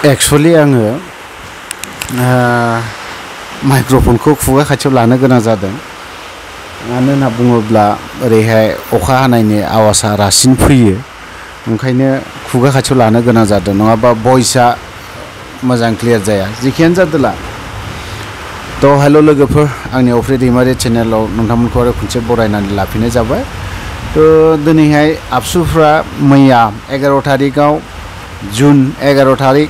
actually आङो माइक्र'फनखौ खुगा खाथियाव लानो गोनां जादों मानो होनना बुङोब्ला ओरैहाय अखा हानायनि आवाजआ रासिन फैयो ओंखायनो खुगा खाथियाव लानो गोनां जादों नङाबा भइसआ मोजां क्लियार जाया जेखियानो जादोला थ' हेल' लोगोफोर आंनि अफ्रि दैमारि चेनेलाव नोंथांमोनखौ आरो खनसे बरायनानै लाफिननाय जाबाय थ' दिनैहाय आबसुफ्रा मैया 11 थारिखआव जुन 11 थारिख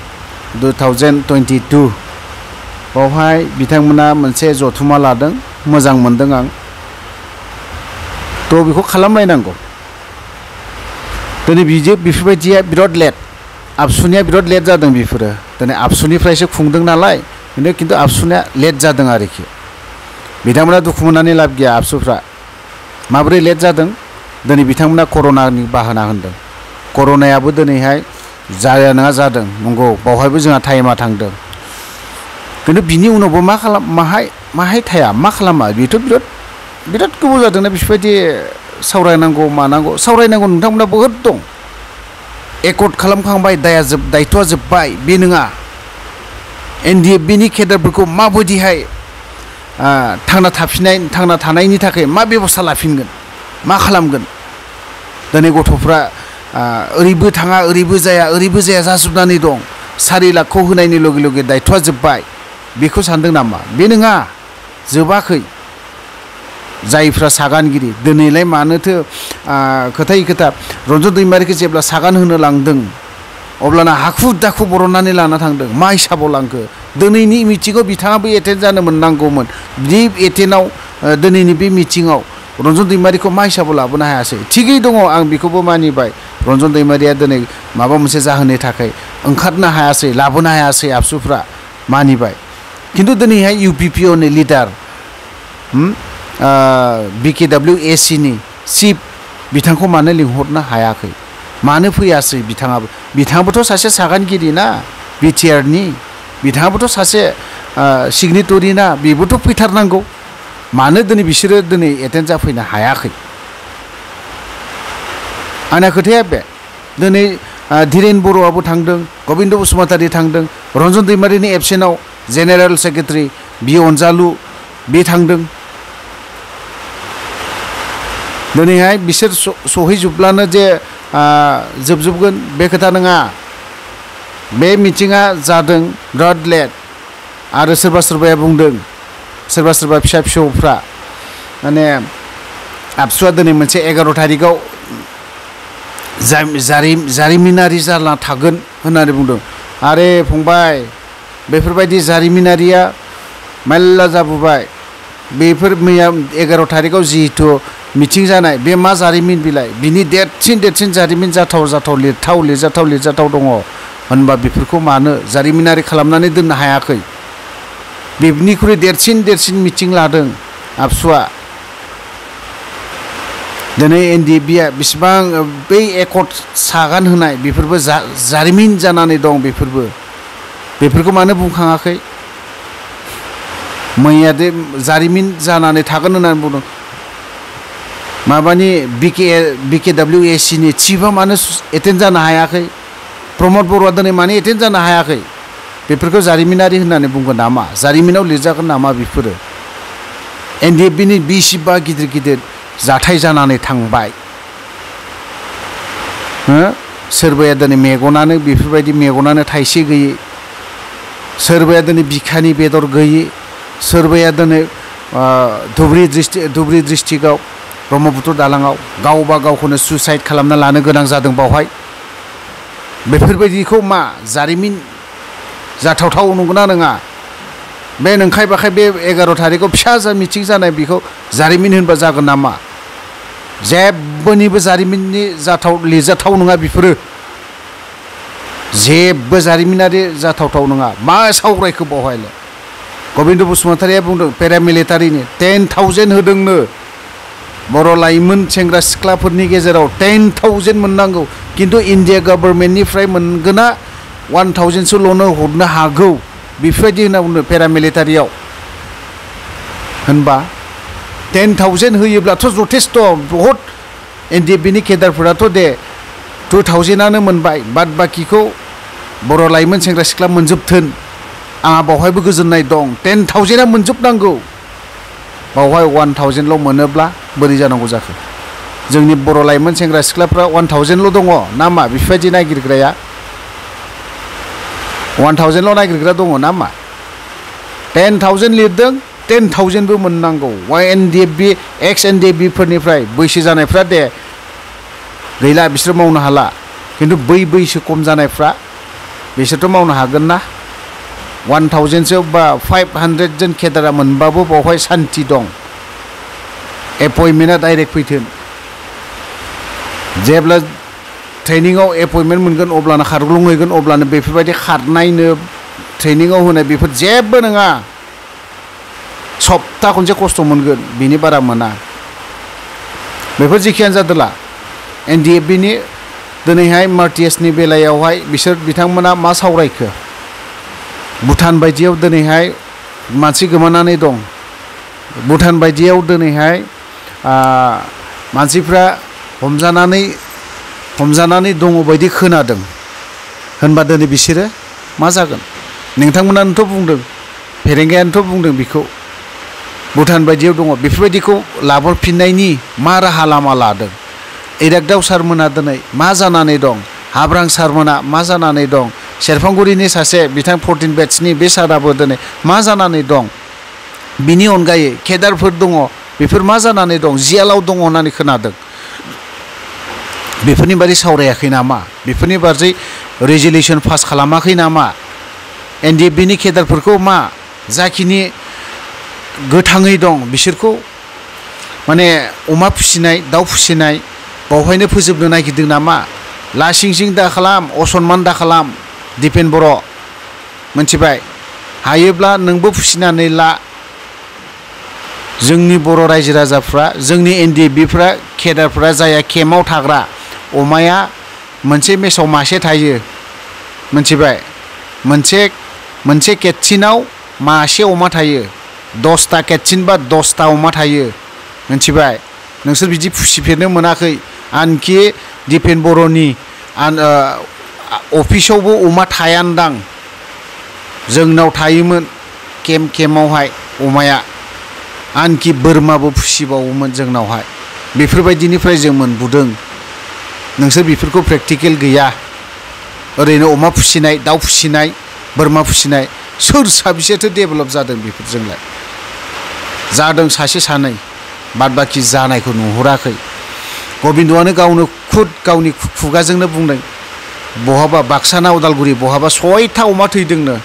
2022 बावहाय बिथांमोना मोनसे जथुमा लादों मोजां मोनदों आं थ' बेखौ खालामलायनांगौ दिनै बेफोरबायदिया बिराद लेट आबसुनिया बिराद लेट जादों बेफोरो दिनै आबसुनिफ्रायसो खुंदों नालाय खिन्थु आबसुनिया लेट जादों आरोखि बिथांमोना दुखु मोननानै लाब गैया आबसुफ्रा माबोरै लेट जादों दिनै बिथांमोना कर'नानि बाहाना होनदों कर'नायाबो दिनैहाय जाया नङा जादों नंगौ बावहायबो जोंहा टाइमा थांदों खिन्थु बिनि उनावबो मा खालाम माहाय थाया मा खालामा बेथ' बिराद गोबाव जादोंना बेफोरबायदि सावरायनांगौ मानांगौ सावरायनांगौ नोंथांमोना बहुद दं एकर्ड खालामखांबाय दायथ'आ जोब्बाय बे नङा ndfbनि केडारफोरखौ माबायदिहाय थांना थानायनि थाखाय मा बेबस्था लाफिनगोन मा खालामगोन दिनै गथ'फ्रा ओरैबो थाङा ओरैबो जाया जाजोबनानै दं 4 लाखखौ होनायनि लगे लगे दायथ'आ जोब्बाय बेखौ सानदों नामा बे नङा जोबाखै जायफ्रा सागानगिरि दिनैलाय मानोथो खोथा रन्जन दैमारिखौ जेब्ला सागान होनो लांदों अब्लाना हाखु दाखु बरननानै लाना थांदों मा हिसाबाव लांखो दिनैनि मिटिङाव बिथाङाबो एटेन्ड जानो मोननांगौमोन बे एटेन्डआव दिनैनि बे मिटिङाव रन्जन दैमारिखौ मा हिसाबाव लाबोनो हायासै थिगै दङ आं बेखौबो मानिबाय रन्जन दैमारिया दिनै माबा मोनसे जाहोननि थाखाय ओंखारनो हायासै लाबोनो हायासै आबसुफ्रा मानिबाय खिन्थु दिनैहाय UPPOनि लिडार BKWACनि चिफ बिथांखौ मानो लिंहरनो हायाखै मानो फैयासै बिथाङाबोथ' सासे सागानगिरि ना BTRनि बिथाङाबोथ' सासे सिगनेटरि ना बेबोथ' फैथारनांगौ मानो बिसोरो एटेन्ड जाफैनो हायाखै आंना खोथाया बे दिनै धीरेन बर'आबो थांदों गबिन्द बसुमतारी थांदों रन्जन दैमारिनि एबसेन्टआव जेनेरेल सेक्रेटारि बि अनजालु बे थांदों दिनैहाय बिसोर सहैजोबब्लानो जे जोबजोबगोन बे खोथा नङा बे मिटिङा जादों बिराद लेट आरो सोरबाया बुंदों सोरबा फिसा फिसौफ्रा माने आबसुआ दिनै मोनसे 11 थारिखआव जारिमिनारि जाना थागोन होननानै बुंदों आरे फंबाय बेफोरबायदि जारिमिनारिया मेल्ला जाबोबाय बेफोर मैया 11 थारिखआव जिहेतु मिटिं जानाय बे मा जारिमिन बिलाइ बिनि देरसिन जारिमिन जाथाव लिरजाथाव दङ होनबा बेफोरखौ मानो जारिमिनारि खालामनानै दोननो हायाखै बेनिख्रुइ देरसिन मिटिं लादों आबसुआ दिनै ndfbआ बेसेबां बै एकर्ड सागान होनाय बेफोरबो जारिमिन जानानै दं बेफोरखौ मानो बुंखाङाखै मैया दे जारिमिन जानानै थागोन होननानै बुंदों माबानि BKWACनि चिफआ मानो एटेन्ड जानो हायाखै प्रमद बर'आ दिनै मानो एटेन्ड जानो हायाखै बेफोरखौ जारिमिनारि होननानै बुंगोन नामा जारिमिनाव लिरजागोन नामा बेफोरो ndfbनि बेसेबा गिदिर जाथाय जानानै थांबाय सोरबाया दिनै मेगनानो थाइसे गैयै सोरबाया दिनै बिखानि बेदर गैयै सोरबाया दिनै धुबुरी डिस्ट्रिक्टआव ब्रह्मपुत्र दालाङाव गावबा गावखौनो सुइसाइड खालामना लानो गोनां जादों बावहाय बेफोरबायदिखौ मा जारिमिन जाथावथाव नंगौना नङा बे नंखाय बाखाय बे 11 थारिखआव फिसा मिटिं जानाय बेखौ जारिमिन होनबा जागोन नामा जेबोनिबो जारिमिननि लिरजाथाव नङा बेफोरो जेबो जारिमिनारि जाथावथाव नङा मा सावरायखो बावहायलाय गबिन्द बसुमतारीया बुंदों पेरामिलिटारिनि 10,000 होदोंनो बर' लाइमोन सेंग्रा सिख्लाफोरनि गेजेराव 10,000 मोननांगौ खिन्थु इन्डिया गभर्नमेन्टनिफ्राय मोनगोना 1,000सोल'नो हरनो हागौ बेफोरबायदि होनना बुंदों पेरामिलिटारियाव होनबा 10,000 होयोब्लाथ' जथेस्थ' बहुत ndfbनि केडारफोराथ' दे 2,000आनो मोनबाय बाद बाकिखौ बर' लाइमोन सेंग्रा सिख्ला मोनजोबथों आंहा बावहायबो गोजोननाय दं 10,000 मोनजोबनांगौ बावहाय 1,000ल' मोनोब्ला बोरै जानांगौ जाखो जोंनि बर' लाइमोन सेंग्रा सिख्लाफ्रा 1,000ल' दङ ना मा बेफोरबायदि नागिरग्राया 1,000ल' नागिरग्रा दङ ना मा 10,000 लिरदों 10,000बो मोननांगौ ndfb एक्स ndfb फोरनिफ्राय बैसो जानायफ्रा दे गैला बिसोर मावनो हाला खिन्थु बैसो खम जानायफ्रा बिसोरथ' मावनो हागोन ना 1,000सो बा 500 जन केदारा मोनबाबो बावहाय सान्ति दं एपइन्टमेन्टआ डाइरेक्ट फैथों जेब्ला ट्रेनिंआव एपइन्टमेन्ट मोनगोन अब्लानो खारग्लुंहैगोन अब्लानो बेफोरबायदि खारनायनो ट्रेनिंआव होनाय बेफोर जेबो नङा सप्ता खनसे खस्थ' मोनगोन बिनि बारा मोना बेफोर जेखियानो जादोला ndfbनि दिनैहाय मार्टियासनि बेलायावहाय बिसोर बिथांमोना मा सावरायखो भुटान बायदियाव दिनैहाय मानसि गोमानानै दं भुटान बायदियाव दिनैहाय मानसिफ्रा हमजानानै दङ बायदि खोनादों होनबा दिनै बिसोरो मा जागोन नोंथांमोनानोथ' बुंदों फेरेंगायानोथ' बुंदों बेखौ भुटान बायदियाव दङ बेफोरबायदिखौ लाबोफिननायनि मा राहा लामा लादों इरागदाव सारमोना दिनै मा जानानै दं हाब्रां सारमोना मा जानानै दं सेरफांगुरिनि सासे बिथां 14 बेट्सनि बे साराबो दिनै मा जानानै दं बिनि अनगायै केदारफोर दङ बेफोर मा जानानै दं जियालाव दङ होननानै खोनादों बेफोरनि बारै सावरायाखै नामा बेफोरनि बारै रेजुलेसन पास खालामाखै नामा ndfbनि केदारफोरखौ मा जाखिनि गोथाङै दं बिसोरखौ माने अमा फिसिनाय दाउ फिसिनाय बावहायनो फोजोबनो नागिरदों नामा लासिंसिं दा खालाम असनमान दा खालाम दिपेन बर' मोनथिबाय हायोब्ला नोंबो फिसिनानै ला जोंनि बर' रायजो राजाफ्रा जोंनि ndfbफ्रा केदारफ्रा जाया केम्पआव थाग्रा अमाया मोनसे मेसाव मासे थायो मोनथिबाय मोनसे केटसिनाव मासे अमा थायो 10टा केटसिन बा 10टा अमा थायो मोनथिबाय नोंसोर बिदि फिसिफेरनो मोनाखै आनखि दिपेन बर'नि अफिसावबो अमा थायानदां जोंनाव थायोमोन केम्पआवहाय अमाया आनखि बोरमाबो फिसिबावोमोन जोंनावहाय बेफोरबायदिनिफ्राय जों मोनबोदों नोंसोर बेफोरखौ प्रेक्टिकेल गैया ओरैनो अमा फिसिनाय दाउ फिसिनाय बोरमा फिसिनाय सोर साबेसेथो डेभेलप जादों बेफोरजोंलाय जादों सासे सानै बाद बाखि जानायखौ नुहुराखै गबिन्दआनो गावनो गावनि खुगाजोंनो बुंदों बहाबा बाक्साना उदालगुरि बहाबा 6टा अमा थैदोंनो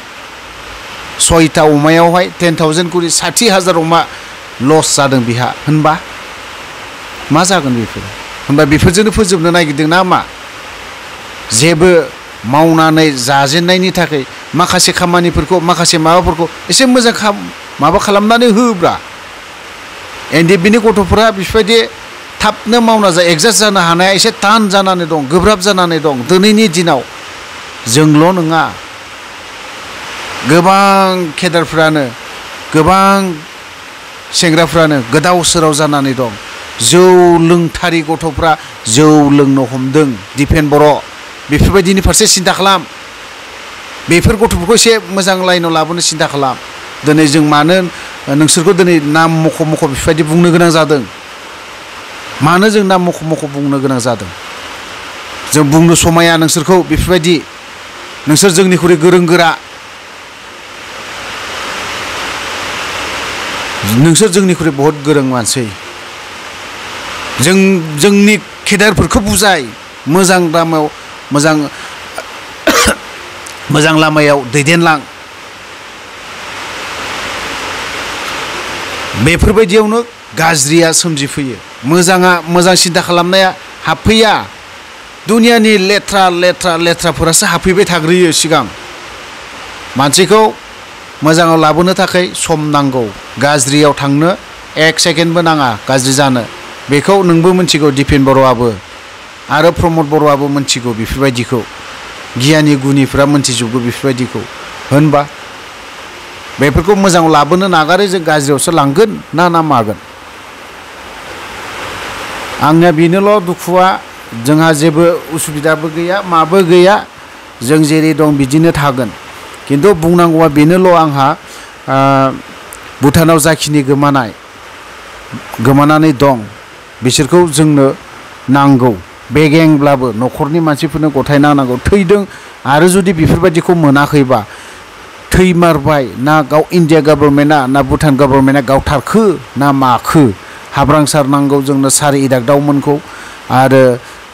6टा अमायावहाय 10,000 करि 60,000 अमा लस जादों बिहा होनबा मा जागोन बेफोर होनबा बेफोरजोंनो फोजोबनो नागिरदों ना मा जेबो मावनानै जाजेननायनि थाखाय माखासे खामानिफोरखौ माखासे माबाफोरखौ एसे मोजां माबा खालामनानै होब्रा ndfbनि गथ'फोरा बेफोरबायदि थाबनो मावना एडजास्ट जानो हानाया एसे थान जानानै दं गोब्राब जानानै दं दिनैनि दिनाव जोंल' नङा गोबां केदारफ्रानो गोबां सेंग्राफ्रानो गोदाव सोराव जानानै दं जौ लोंथारि गथ'फ्रा जौ लोंनो हमदों दिपेन बर' बेफोरबायदिनि फारसे सिन्था खालाम बेफोर गथ'फोरखौ एसे मोजां लाइनाव लाबोनो सिन्था खालाम दिनै जों मानो नोंसोरखौ दिनै नाम मख' बेफोरबायदि बुंनो गोनां जादों मानो जों नाम मख' बुंनो गोनां जादों जों बुंनो समाया नोंसोरखौ बेफोरबायदि नोंसोर जोंनिख्रुइ गोरों गोरा नोंसोर जोंनिख्रुइ बहुत गोरों मानसि जोंनि केदारफोरखौ बुजाय मोजां लामायाव मोजां लामायाव दैदेनलां बेफोरबायदियावनो गाज्रिया सोमजिफैयो मोजां सिन्था खालामनाया हाबफैया दुनियानि लेथ्राफोरासो हाबफैबाय थाग्रोयो सिगां मानसिखौ मोजाङाव लाबोनो थाखाय सम नांगौ गाज्रियाव थांनो 1 सेकेन्डबो नाङा गाज्रि जानो बेखौ नोंबो मिथिगौ दिपेन बर'आबो आरो प्रमद बर'आबो मिथिगौ बेफोरबायदिखौ गियानि गुनिफ्रा मिथिजोबगौ बेफोरबायदिखौ होनबा बेफोरखौ मोजाङाव लाबोनो नागारै जों गाज्रियावसो लांगोन ना मागोन आंनिया बेनोल' दुखुआ जोंहा जेबो उसुबिदाबो गैया माबो गैया जों जेरै दं बिदिनो थागोन खिन्थु बुंनांगौआ बेनोल' आंहा भुटानाव जाखिनि गोमानानै दं बिसोरखौ जोंनो नांगौ बेगेंब्लाबो न'खरनि मानसिफोरनो गथायना नांगौ थैदों आरो जुदि बेफोरबायदिखौ मोनाखैबा थैमारबाय ना गाव इन्डिया गभर्नमेन्टआ ना भुटान गभर्नमेन्टआ गावथारखो ना माखो हाब्रांसारनांगौ जोंनो सार इदागदावमोनखौ आरो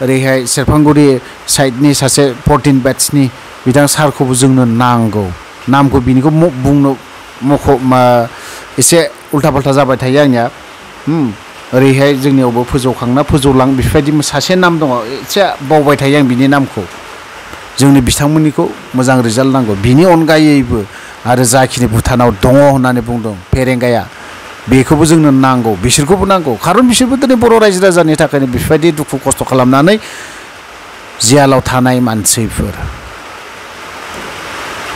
ओरैहाय सेरफांगुरि साइडनि सासे 14 बेट्सनि बिथां सारखौबो जोंनो नांगौ नामखौ बिनिखौ बुंनो एसे उल्था फाल्था जाबाय थायो आंनिया ओरैहाय जोंनियावबो फोजौखांना फोजौलां बेफोरबायदि सासे नाम दङ एसे बावबाय थायो आं बिनि नामखौ जोंनि बिथांमोननिखौ मोजां रिजाल्ट नांगौ बिनि अनगायैबो आरो जाखिनि भुटानाव दङ होननानै बुंदों फेरेंगाया बेखौबो जोंनो नांगौ बिसोरखौबो नांगौ खारन बिसोरबो दिनै बर' रायजो राजानि थाखायनो बेफोरबायदि दुखु खस्थ' खालामनानै जेलाव थानाय मानसिफोर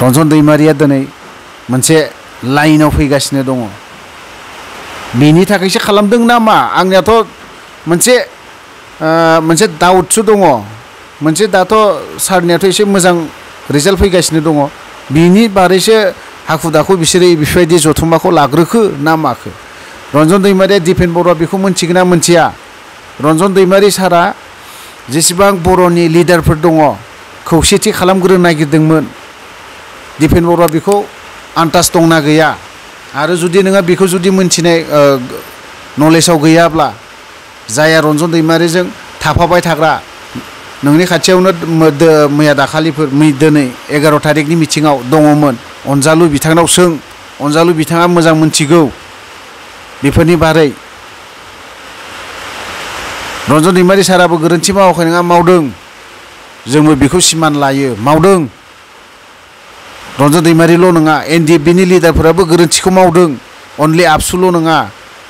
रन्जन दैमारिया दिनै मोनसे लाइनाव फैगासिनो दङ बेनि थाखायसो खालामदों नामा आंनियाथ' मोनसे डाउटसो दङ मोनसे दाथ' सारनियाथ' एसे मोजां रिजाल्ट फैगासिनो दङ बिनि बारैसो हाखु दाखु बिसोरो बेफोरबायदि जथुम्माखौ लाग्रोखो ना माखो रन्जन दैमारिया दिपेन बर'आ बेखौ मोनथिगोन ना मोनथिया रन्जन दैमारि सारा जेसेबां बर'नि लिडारफोर दङ खौसेथि खालामग्रोनो नागिरदोंमोन दिपेन बर'आ बेखौ आन्दाज दंना गैया आरो जुदि नोंहा बेखौ जुदि मोनथिनाय नलेजाव गैयाब्ला जाया रन्जन दैमारिजों थाफाबाय थाग्रा नोंनि खाथियावनो मैया दाखालिफोर दिनै 11 थारिखनि मिथिङाव दङमोन अनजालु बिथांनाव सों अनजालु बिथाङा मोजां मोनथिगौ बेफोरनि बारै रन्जन दैमारि साराबो गोरोन्थि मावाखै नङा मावदों जोंबो बेखौ सिमान लायो मावदों रन्जन दैमारिल' नङा एनडिएफबिनि लिडारफोराबो गोरोन्थिखौ मावदों अनलि आबसुल' नङा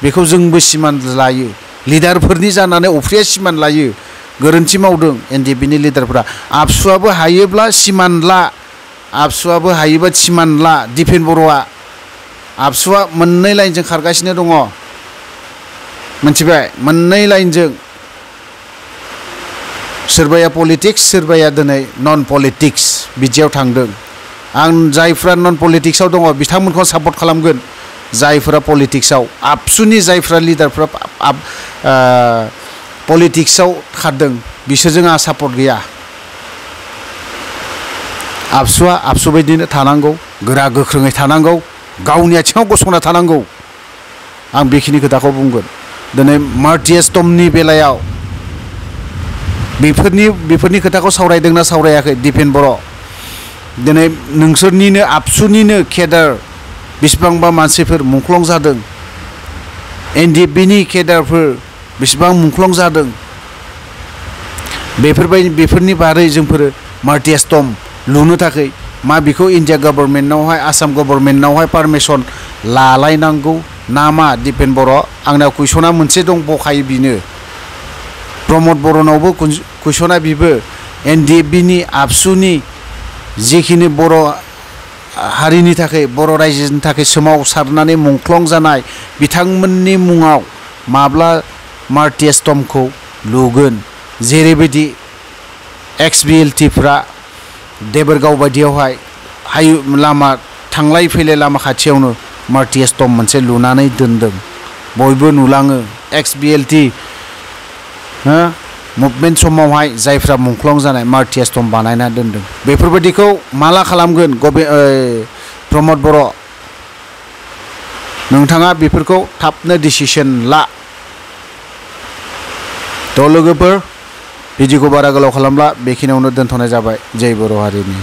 बेखौ जोंबो सिमान लायो लिडारफोरनि जानानै अफ्रिया सिमान लायो गोरोन्थि मावदों एनडिएफबिनि लिडारफोरा आबसुआबो हायोब्ला सिमान ला आबसुआबो हायोबा सिमान ला दिपेन बर'आ आबसुआ मोननै लाइनजों खारगासिनो दङ मोनथिबाय मोननै लाइनजों सोरबाया पलिटिक्स सोरबाया दिनै नन पलिटिक्स बिदियाव थांदों आं जायफ्रा नन पलिटिक्सआव दङ बिथांमोनखौ सापर्ट खालामगोन जायफोरा पलिटिक्सआव आबसुनि जायफ्रा लिडारफ्रा पलिटिक्सआव खारदों बिसोरजों आंहा सापर्ट गैया आबसुआ आबसु बायदिनो थानांगौ गोरा गोख्रोङै थानांगौ गावनि आथिङाव गसंना थानांगौ आं बेखिनि खोथाखौ बुंगोन दिनै मार्टियास्टमनि बेलायाव बेफोरनि खोथाखौ सावरायदोंना सावरायाखै दिपेन बर' दिनै नोंसोरनिनो आबसुनिनो केडार बेसेबांबा मानसिफोर मुंख्लं जादों एनडिएफबिनि केडारफोर बेसेबां मुंख्लं जादों बेफोरनि बारै जोंफोर मार्टियास्टम लुनो थाखाय मा बेखौ इन्डिया गभर्नमेन्टनावहाय आसाम गभर्नमेन्टनावहाय पारमिसन लालायनांगौ ना मा दिपेन बर' आंनाव कुइसना मोनसे दं बखायो बिनो प्रमद बर'नावबो कुइसना बिबो एनडिएफबिनि आबसुनि जिखिनि बर' हारिनि थाखाय बर' रायजोनि थाखाय सोमावसारनानै मुंख्लं जानाय बिथांमोननि मुङाव माब्ला मार्टियास्टमखौ लुगोन जेरैबायदि XBLTफ्रा देबरगाव बायदियावहाय लामा थांलाय फैलाय लामा खाथियावनो मार्टियास्टम मोनसे लुनानै दोनदों बयबो नुलाङो XBLT मुभमेन्ट समावहाय जायफ्रा मुंख्लं जानाय मार्टियास्टम बानायना दोनदों बेफोरबायदिखौ माला खालामगोन प्रमद बर' नोंथाङा बेफोरखौ थाबनो डिसिसन ला थ' लोगोफोर भिडिअखौ बारा गोलाव खालामला बेखिनियावनो दोनथ'नाय जाबाय जय बर' हारिनि